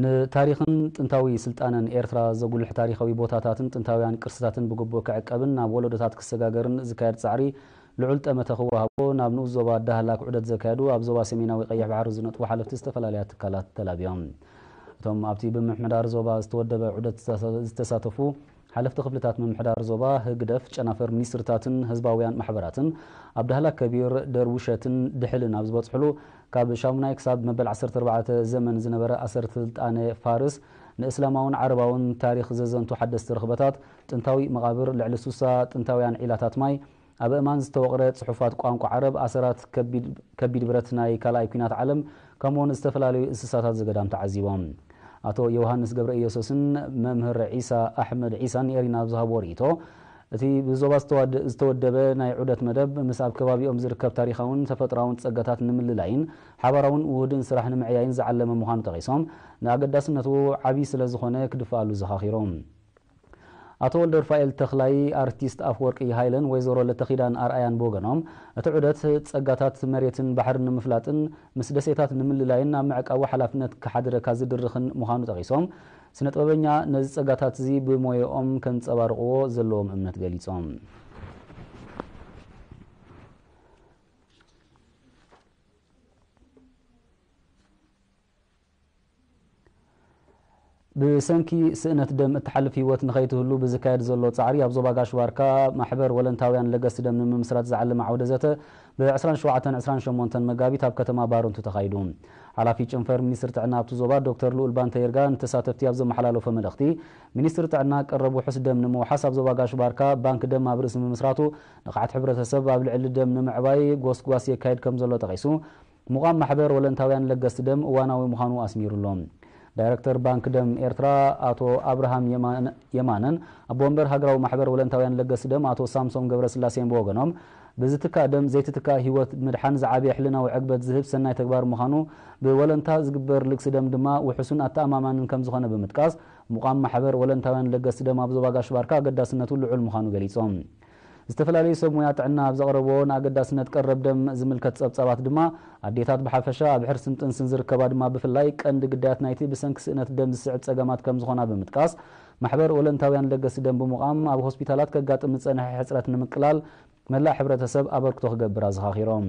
ንታሪኽን ጥንታዊ ስልጣነን ኤርትራ ዘጉልሕ ታሪኻዊ ቦታታትን ጥንታውያን ቅርስታትን ብግቡእ ክዕቀብን ናብ ወለዶታት ክሰጋገርን ዝካየድ ጻዕሪ ልዑል ጠመተ ክወሃቦ ናብ ንኡስ ዞባ ዳህላክ ዑደት ዘካየዱ ኣብ ዞባ ሰሜናዊ ቀይሕ ባሕሪ ዝነጥፉ ሓለፍቲ ዝተፈላለያ ትካላት ተላብዮም። እቶም ኣብቲ ብምምሕዳር ዞባ ዝተወደበ ዑደት ዝተሳተፉ ሓለፍቲ ክፍልታት ምምሕዳር ዞባ ህግደፍ፣ ጨናፍር ሚኒስትርታትን ህዝባውያን ማሕበራትን ኣብ ዳህላክ ከቢር ደርቡሸትን ድሕልን ኣብ ዝበጽሕሉ፣ ካብ ሻሙናይ ክሳብ መበል ዓሰርተ ኣርባዕተ ዘመን ዝነበረ ኣሰር ስልጣነ ፋርስ፣ ንእስላማውን ዓረባውን ታሪኽ ዘዘንቱ ሓደስቲ ርኽበታት፣ ጥንታዊ መቓብር፣ ልዕሊ ሱሳ ጥንታውያን ዒላታት ማይ፣ ኣብ እማን ዝተወቕረ ጽሑፋት ቋንቋ ዓረብ፣ ኣሰራት ከቢድ ብረት ናይ ካልኣይ ኲናት ዓለም፣ ከምኡውን ዝተፈላለዩ እንስሳታት ዘገዳም ተዓዚቦም። ኣቶ ዮሃንስ ገብረ ኢየሱስን መምህር ዒሳ ኣሕመድ ዒሳን ንኤሪና ኣብ ዝሃብዎ ርእይቶ፣ እቲ ብዞባ ዝተወደበ ናይ ዑደት መደብ፣ ምስ ኣብ ከባቢኦም ዝርከብ ታሪኻውን ተፈጥሮኣውን ጸጋታት ንምልላይን ሓባራውን ውሁድን ስራሕ ንምዕያይን ዝዓለመ ምዃኑ ጠቒሶም፣ ንኣገዳስነቱ ዓቢ ስለ ዝኾነ ክድፍኣሉ ዘኻኺሮም። ኣቶ ወልደሩፋኤል ተኽላይ፣ ኣርቲስት ኣፍወርቂ ሃይለን ወይዘሮ ለተኺዳን ኣርኣያን ብወገኖም፣ እቲ ዑደት ጸጋታት መሬትን ባሕርን ንምፍላጥን ምስ ደሴታት ንምልላይን ኣብ ምዕቃቡ ሓላፍነት ክሓድረካ ዝድርኽን ምዃኑ ጠቒሶም፣ ስነ ጥበበኛ ነዚ ጸጋታት እዚ ብሞያኦም ከንጸባርቕዎ ዘለዎም እምነት ገሊጾም። ብሰንኪ ስእነት ደም እትሓልፍ ህይወት ንኸይትህሉ ብዝካየድ ዘሎ ጻዕሪ፣ ኣብ ዞባ ጋሽ ባርካ ማሕበር ወለንታውያን ለገስቲ ደም ንምምስራት ዝዓለመ ዓውደ ዘተ ብ ዕስራን ሸውዓተን ዕስራን ሸሞንተን መጋቢት ኣብ ከተማ ባረንቱ ተኻይዱ። ሓላፊ ጨንፈር ሚኒስትሪ ጥዕና ኣብቲ ዞባ ዶክተር ልኡል ባንተ ይርጋ ንተሳተፍቲ ኣብ ዘመሓላለፎ መልእኽቲ፣ ሚኒስትሪ ጥዕና ቀረብ ውሑስ ደም ንምውሓስ ኣብ ዞባ ጋሽ ባርካ ባንክ ደም ኣብ ርእሲ ምምስራቱ፣ ንቕሓት ሕብረተሰብ ኣብ ልዕሊ ደም ንምዕባይ ጎስጓስ የካይድ ከም ዘሎ ጠቒሱ፣ ምቋም ማሕበር ወለንታውያን ለገስቲ ደም እዋናዊ ምዃኑ ኣስሚሩሎም። ዳይረክተር ባንክ ደም ኤርትራ ኣቶ ኣብርሃም የማነ፣ የማነን ኣቦ ወንበር ሃገራዊ ማሕበር ወለንታውያን ለገስቲ ደም ኣቶ ሳምሶም ገብረስላሴን ብወገኖም፣ ብዝትካእ ደም ዘይትትካእ ህይወት ምድሓን ዝዓበየ ሕልናዊ ዕግበት ዝህብ ሰናይ ተግባር ምዃኑ፣ ብወለንታ ዝግበር ልግሲ ደም ድማ ውሑስን ኣተኣማማንን ከም ዝኾነ ብምጥቃስ፣ ምቋም ማሕበር ወለንታውያን ለገስቲ ደም ኣብ ዞባ ጋሽ ባርካ ኣገዳስነቱ ልዑል ምዃኑ ገሊጾም። ዝተፈላለዩ ሰብ ሞያ ጥዕና ኣብ ዘቕረብዎ ንኣገዳስነት ቀረብ ደም ዝምልከት ጸብጻባት ድማ፣ ኣዴታት ብሓፈሻ፣ ኣብ ሕርስን ጥንስን ዝርከባ ድማ ብፍላይ ቀንዲ ግዳያት ናይቲ ብሰንኪ ስእነት ደም ዝስዕብ ጸገማት ከም ዝኾና ብምጥቃስ፣ ማሕበር ወለንታውያን ለገስቲ ደም ብምቋም ኣብ ሆስፒታላት ከጋጥም ዝጸንሐ ሕጽረት ንምቅላል መላእ ሕብረተሰብ ኣበርክቶ ክገብር ኣዘኻኺሮም።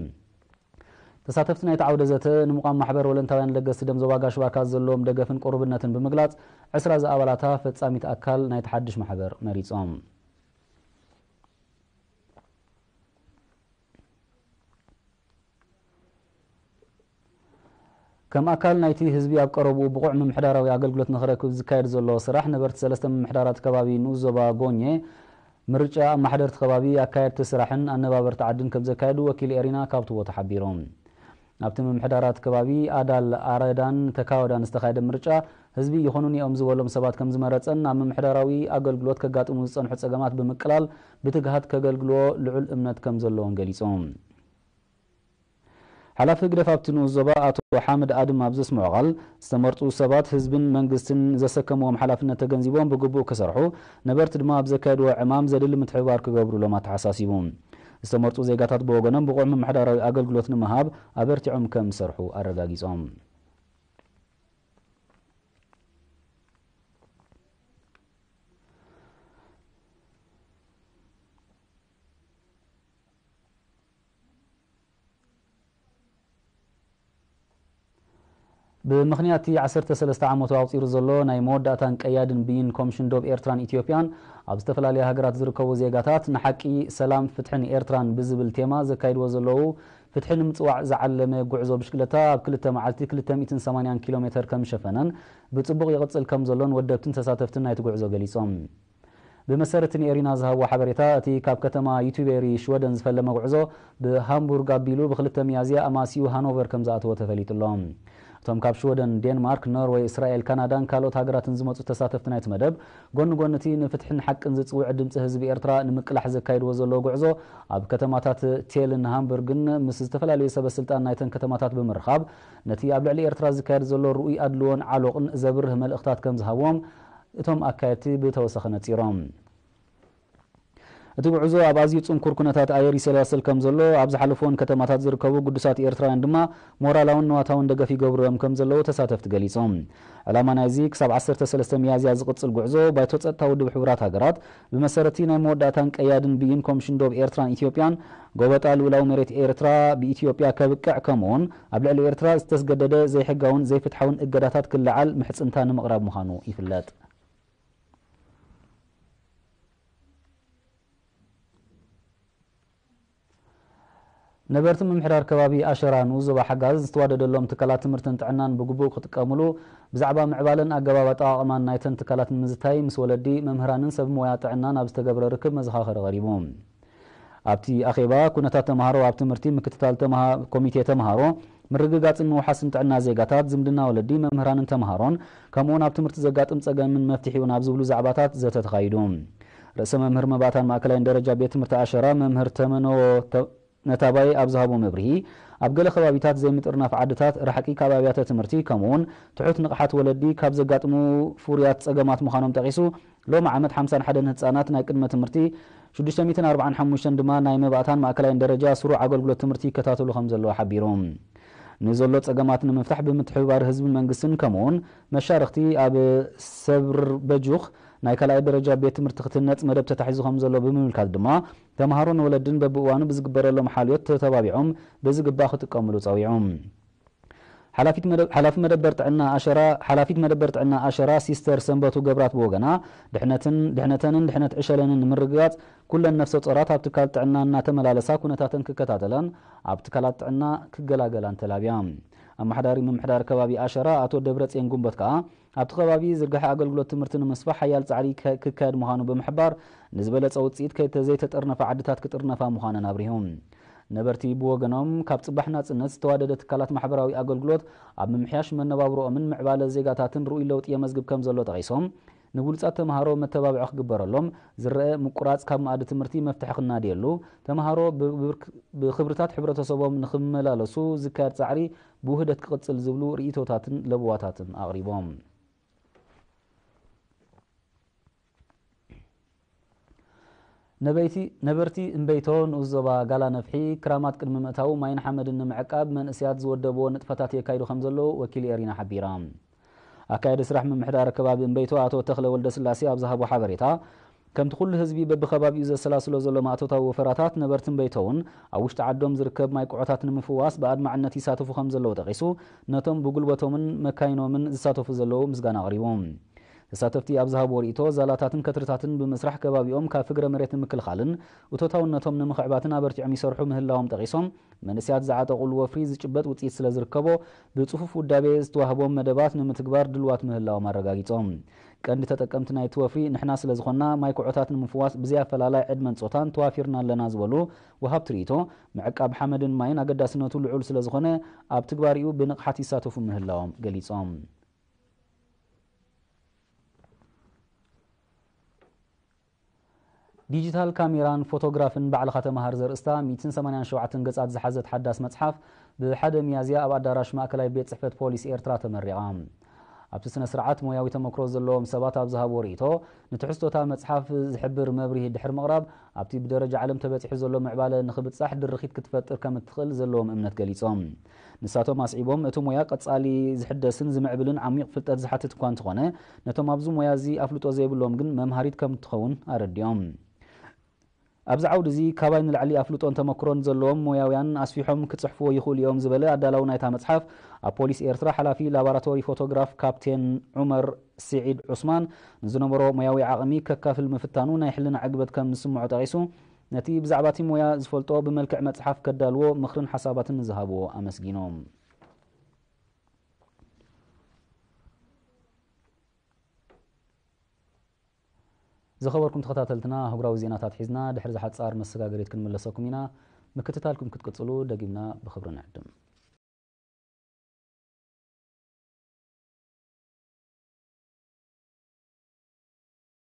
ተሳተፍቲ ናይቲ ዓውደ ዘተ ንምቋም ማሕበር ወለንታውያን ለገስቲ ደም ዞባ ጋሽ ባርካ ዘለዎም ደገፍን ቅሩብነትን ብምግላጽ፣ ዕስራ ዝኣባላታ ፈጻሚት ኣካል ናይቲ ሓድሽ ማሕበር መሪጾም። ከም ኣካል ናይቲ ህዝቢ ኣብ ቀረብኡ ብቑዕ ምምሕዳራዊ ኣገልግሎት ንኽረክብ ዝካየድ ዘሎ ስራሕ፣ ነበርቲ ሰለስተ ምምሕዳራት ከባቢ ንኡስ ዞባ ጎኘ ምርጫ ኣመሓደርቲ ከባቢ፣ ኣካየድቲ ስራሕን ኣነባበርቲ ዓድን ከም ዘካየዱ ወኪል ኤሪና ካብቲ ቦታ ሓቢሮም። ኣብቲ ምምሕዳራት ከባቢ ኣዳል ኣረዳን ተካወዳን ዝተኻየደ ምርጫ፣ ህዝቢ ይኹኑኒ እዮም ዝበሎም ሰባት ከም ዝመረጸን ኣብ ምምሕዳራዊ ኣገልግሎት ከጋጥሙ ዝጸንሑ ጸገማት ብምቅላል ብትግሃት ከገልግልዎ ልዑል እምነት ከም ዘለዎን ገሊጾም። ሓላፊ ህግደፍ ኣብቲ ንኡስ ዞባ ኣቶ ሓምድ ኣድም ኣብ ዘስምዖ ቃል፣ ዝተመርጹ ሰባት ህዝብን መንግስትን ዘሰከምዎም ሓላፍነት ተገንዚቦም ብግቡእ ክሰርሑ፣ ነበርቲ ድማ ኣብ ዘካየድዎ ዕማም ዘድሊ ምትሕብባር ክገብሩሎም ኣተሓሳሲቡ። ዝተመርጹ ዜጋታት ብወገኖም ብቑዕ ምምሕዳራዊ ኣገልግሎት ንምሃብ ኣበርቲዖም ከም ዝሰርሑ ኣረጋጊጾም። ብምኽንያት እቲ ዓሰርተ ሰለስተ ዓመቱ ኣቑጺሩ ዘሎ ናይ መወዳእታን ቀያድን ብይን ኮምሽን ዶብ ኤርትራን ኢትዮጵያን፣ ኣብ ዝተፈላለያ ሃገራት ዝርከቡ ዜጋታት ንሓቂ፣ ሰላም፣ ፍትሕን ኤርትራን ብዝብል ቴማ ዘካይድዎ ዘለዉ ፍትሒ ንምጽዋዕ ዝዓለመ ጉዕዞ ብሽክለታ፣ ኣብ ክልተ መዓልቲ ክልተ ሚእትን ሰማንያን ኪሎ ሜተር ከም ዝሸፈነን ብጽቡቕ ይቕጽል ከም ዘሎን ወደብትን ተሳተፍትን ናይቲ ጉዕዞ ገሊጾም። ብመሰረት ንኤሪና ዝሃብዎ ሓበሬታ፣ እቲ ካብ ከተማ ዩቲቤሪ ሽወደን ዝፈለመ ጉዕዞ ብሃምቡርግ ኣቢሉ ብክልተ ሚያዝያ ኣማስዩ ሃኖቨር ከም ዝኣተወ ተፈሊጡ ኣሎ። እቶም ካብ ሽወደን፣ ዴንማርክ፣ ኖርወይ፣ እስራኤል፣ ካናዳን ካልኦት ሃገራትን ዝመጹ ተሳተፍቲ ናይቲ መደብ፣ ጎኒ ጎኒ እቲ ንፍትሕን ሓቅን ዝጽውዕ ድምጺ ህዝቢ ኤርትራ ንምቅላሕ ዘካይድዎ ዘለዉ ጉዕዞ፣ ኣብ ከተማታት ቴልን ሃምቡርግን ምስ ዝተፈላለዩ ሰበ ስልጣን ናይተን ከተማታት ብምርኻብ፣ ነቲ ኣብ ልዕሊ ኤርትራ ዝካየድ ዘሎ ርኡይ ኣድልዎን ዓሎቕን ዘብርህ መልእኽታት ከም ዝሃብዎም እቶም ኣካየድቲ ብተወሳኺ ነጺሮም። እቲ ጉዕዞ ኣብ ኣዝዩ ጽንኩር ኩነታት ኣየር ይሰላሰል ከም ዘሎ፣ ኣብ ዝሓለፉ እውን ከተማታት ዝርከቡ ግዱሳት ኤርትራውያን ድማ ሞራላውን ንዋታውን ደገፍ ይገብሩ እዮም ከም ዘለዉ ተሳተፍቲ ገሊጾም። ዕላማ ናይዚ ክሳብ ዓሰርተ ሰለስተ ሚያዝያ ዝቕጽል ጉዕዞ፣ ባይቶ ጸጥታ ውድብ ሕቡራት ሃገራት ብመሰረቲ ናይ መወዳእታን ቀያድን ብይን ኮሚሽን ዶብ ኤርትራን ኢትዮጵያን፣ ጎበጣ ልኡላዊ መሬት ኤርትራ ብኢትዮጵያ ከብቅዕ፣ ከምኡውን ኣብ ልዕሊ ኤርትራ ዝተስገደደ ዘይሕጋውን ዘይፍትሓውን እገዳታት ክለዓል ምሕጽንታ ንምቕራብ ምዃኑ ይፍለጥ። ነበርቲ ምምሕዳር ከባቢ ኣሸራ ንኡስ ዞባ ሓጋዝ ዝተዋደደሎም ትካላት ትምህርትን ጥዕናን ብግቡእ ክጥቀሙሉ፣ ብዛዕባ ምዕባለን ኣገባብ ኣጠቓቕማን ናይተን ትካላት ንምዝታይ ምስ ወለዲ፣ መምህራንን ሰብ ሞያ ጥዕናን ኣብ ዝተገብረ ርክብ መዘኻኸሪ ቀሪቡ። ኣብቲ ኣኼባ፣ ኩነታት ተምሃሮ ኣብ ትምህርቲ፣ ምክትታል ተምሃ-፣ ኮሚቴ ተምሃሮ፣ ምርግጋጽን ምውሓስን ጥዕና ዜጋታት፣ ዝምድና ወለዲ፣ መምህራንን ተምሃሮን፣ ከምኡውን ኣብ ትምህርቲ ዘጋጥም ጸገምን መፍትሒኡን ኣብ ዝብሉ ዛዕባታት ዘተ ተኻይዱ። ርእሰ መምህር መባእታን ማእከላይን ደረጃ ቤት ትምህርቲ ኣሸራ መምህር ተመኖ ተ-፣ ነታባይ ኣብ ዝሃቦ መብርሂ፣ ኣብ ገለ ከባቢታት ዘይምጥርናፍ ዓድታት፣ ርሕቂ ካብ ኣብያተ ትምህርቲ፣ ከምኡውን ትሑት ንቕሓት ወለዲ ካብ ዘጋጥሙ ፍሩያት ጸገማት ምዃኖም ጠቒሱ፣ ሎሚ ዓመት ሓምሳን ሓደን ህጻናት ናይ ቅድመ ትምህርቲ፣ ሽዱሽተ ሚእትን ኣርባዓን ሓሙሽተን ድማ ናይ መባእታን ማእከላይን ደረጃ ስሩዕ ኣገልግሎት ትምህርቲ ይከታተሉ ከም ዘለዉ ሓቢሩ። ንዘሎ ጸገማት ንምፍታሕ ብምትሕብባር ህዝብን መንግስትን ከምኡውን መሻርኽቲ ኣብ ሰብር በጁኽ ናይ ካልኣይ ደረጃ ቤት ትምህርቲ ክትህነጽ መደብ ተታሒዙ ከም ዘሎ ብምምልካት ድማ፣ ተምሃሮን ወለድን በብእዋኑ ብዝግበረሎም ሓልዮት ተተባቢዖም ብዝግባእ ክጥቀምሉ ጸዊዑ። ሓላፊት መደ-፣ ሓላፊ መደበር ጥዕና ኣሸራ፣ ሓላፊት መደበር ጥዕና ኣሸራ ሲስተር ሰንበቱ ገብራት ብወገና፣ ድሕነትን፣ ድሕነተንን ድሕነት ዕሸለንን ንምርግጋጽ ኩለን ነፍሰ ጾራት ኣብ ትካል ጥዕና እናተመላለሳ ኩነታተን ክከታተላን ኣብ ትካላት ጥዕና ክገላገላን ተላብያ። ኣመሓዳሪ ምምሕዳር ከባቢ ኣሸራ ኣቶ ደብረጽዮን ጉንበት ከኣ፣ ኣብቲ ከባቢ ዝርግሐ ኣገልግሎት ትምህርቲ ንምስፋሕ ሓያል ጻዕሪ ከ-፣ ክካየድ ምዃኑ ብምሕባር፣ ንዝበለጸ ውጽኢት ከይተ-፣ ዘይተጠርነፋ ዓድታት ክጥርነፋ ምዃነን ኣብሪሁ። ነበርቲ ብወገኖም፣ ካብ ጽባሕ ናጽነት ዝተዋደደ ትካላት ማሕበራዊ ኣገልግሎት ኣብ ምምሕያሽ መነባብሮኦምን ምዕባለ ዜጋታትን ርኡይ ለውጢ የመዝግብ ከም ዘሎ ጠቒሶም፣ ንብሉጻት ተምሃሮ መተባብዒ ክግበረሎም፣ ዝረአ ምቁራጽ ካብ መኣዲ ትምህርቲ መፍትሒ ክናድየሉ፣ ተምሃሮ ብ-፣ ብብርክ-፣ ብኽብርታት ሕብረተሰቦም ንኽመላለሱ ዝካየድ ጻዕሪ ብውህደት ክቕጽል ዝብሉ ርእይቶታትን ለበዋታትን ኣቕሪቦም። ነበይቲ-፣ ነበርቲ እምበይቶ ንኡስ ዞባ ጋላ ነፍሒ፣ ክራማት ቅድሚ ምእታዉ ማይን ሓመድን ንምዕቃብ መንእሰያት ዝወደብዎ ንጥፈታት የካይዱ ከም ዘለዉ ወኪል ኤሪና ሓቢራ። ኣካያዲ ስራሕ ምምሕዳር ከባቢ እምበይቶ ኣቶ ተኽለ ወልደስላሴ ኣብ ዝሃቦ ሓበሬታ፣ ከምቲ ኩሉ ህዝቢ በብኸባቢኡ ዘሰላስሎ ዘሎ ማእቶታዊ ወፈራታት፣ ነበርቲ እምበይቶ እውን ኣብ ውሽጢ ዓዶም ዝርከብ ማይ ኩዖታት ንምፍዋስ ብኣድማዕነት ይሳተፉ ከም ዘለዉ ጠቒሱ፣ ነቶም ብጉልበቶምን መካይኖምን ዝሳተፉ ዘለዉ ምስጋና ኣቕሪቡ። ተሳተፍቲ ኣብ ዝሃብዎ ርእይቶ፣ ዛላታትን ከትርታትን ብምስራሕ ከባቢኦም ካብ ፍግረ መሬት ንምክልኻልን እቶታውነቶም ንምኽዕባትን ኣበርቲዖም ይሰርሑ ምህላዎም ጠቒሶም፣ መንእሰያት ዝዓጠቑሉ ወፍሪ ዝጭበጥ ውጽኢት ስለ ዝርከቦ፣ ብጽፉፍ ውዳቤ ዝተዋህቦም መደባት ንምትግባር ድልዋት ምህላዎም ኣረጋጊጾም። ቀንዲ ተጠቀምቲ ናይቲ ወፍሪ ንሕና ስለ ዝኾንና፣ ማይ ኩዖታት ንምፍዋስ ብዘይ ኣፈላላይ ዕድመን ጾታን ተዋፊርና ኣለና ዝበሉ ወሃብቲ ርእይቶ፣ ምዕቃብ ሓመድን ማይን ኣገዳስነቱ ልዑል ስለ ዝኾነ፣ ኣብ ትግባሪኡ ብንቕሓት ይሳተፉ ምህላዎም ገሊጾም። ዲጂታል ካሜራን ፎቶግራፍን ባዕልኻ ተመሃር ዘርእስታ ሚእትን ሰማንያን ሸውዓተን ገጻት ዝሓዘት ሓዳስ መጽሓፍ፣ ብሓደ ሚያዝያ ኣብ ኣዳራሽ ማእከላይ ቤት ጽሕፈት ፖሊስ ኤርትራ ተመሪቓ። ኣብቲ ስነ ስርዓት፣ ሞያዊ ተመክሮ ዘለዎም ሰባት ኣብ ዝሃብዎ ርእይቶ፣ ንትሕዝቶታ መጽሓፍ ዝሕብር መብርሂ ድሕሪ ምቕራብ፣ ኣብቲ ብደረጃ ዓለም ተበጺሑ ዘሎ ምዕባለ ንኽብጻሕ ድርኺት ክትፈጥር ከም እትኽእል ዘለዎም እምነት ገሊጾም። ንሳቶም ኣስዒቦም፣ እቲ ሞያ ቀጻሊ ዝሕደስን ዝምዕብልን ዓሚቕ ፍልጠት ዝሓትት እኳ እንተኾነ፣ ነቶም ኣብዚ ሞያ እዚ ኣፍልጦ ዘይብሎም ግን መምሃሪት ከም እትኸውን ኣረዲኦም። ኣብዚ ዓውዲ እዚ ካባይ ንላዕሊ ኣፍልጦን ተመክሮን ዘለዎም ሞያውያን ኣስፊሖም ክጽሕፍዎ ይኽእሉ እዮም ዝበለ ኣዳላዊ ናይታ መጽሓፍ፣ ኣብ ፖሊስ ኤርትራ ሓላፊ ላቦራቶሪ ፎቶግራፍ ካፕቴን ዑመር ስዒድ ዑስማን፣ ንዝነበሮ ሞያዊ ዓቕሚ ከካፍል ምፍታኑ ናይ ሕልና ዕግበት ከም ዝስምዖ ጠቒሱ፣ ነቲ ብዛዕባ እቲ ሞያ ዝፈልጦ ብመልክዕ መጽሓፍ ከዳልዎ ምኽርን ሓሳባትን ንዝሃብዎ ኣመስጊኑ። ዝኸበርኩም ተኸታተልትና፣ ኣህጉራዊ ዜናታት ሒዝና ድሕሪ ዝሓጻር መሰጋገሪት ክንምለሰኩም ኢና። ምክትታልኩም ክትቅጽሉ ደጊምና ብኽብሪ ንዕድም።